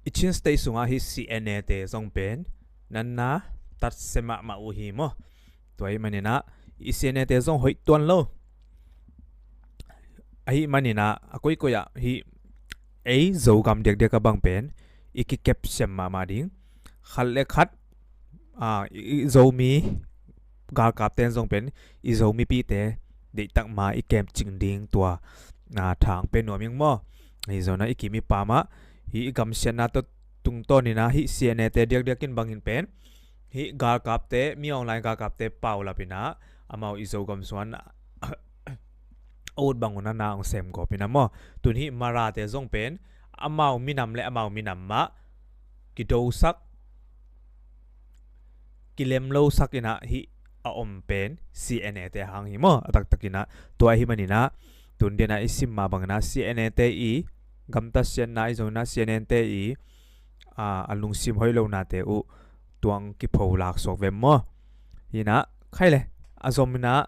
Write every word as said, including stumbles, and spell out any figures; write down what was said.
i Chin State sungah hih C N A te zong pen natna tatsia mahmah uh hi maw. Tua ahih maninah i C N A te zong hoih tuan lo. Ahih maninah a koikoi ah hih ei Zogam diakdiak a bang pen i kikep siam mahmah ding. Khat le khat, ah, i, i Zomi galkapte zong pen i Zomipite deihtak ma i kemcing ding tua, ah, thang pe nuam ing maw. Hi zona i kim i pam ah hih i gamsiatna tawh tungtawninah hih C N A te diakdiak in bangin pen hih galkapte, mi online galkapte paulap inah amau i Zogam sungah a ut bang un a na hong sem gawp inah maw. Tun hih Marate zong pen amau minam le amau minam mah kidosak, kilemlosak inah hih a om pen C N A te hang hi maw. A taktak inah tua ahih maninah tun dianah i sim mah banginah C N A te i gamtat siatna i zong inah C N A te i, a, a lungsim hoih lonate uh tuang kipho laksuak vem maw. Hinah khai le a zom inah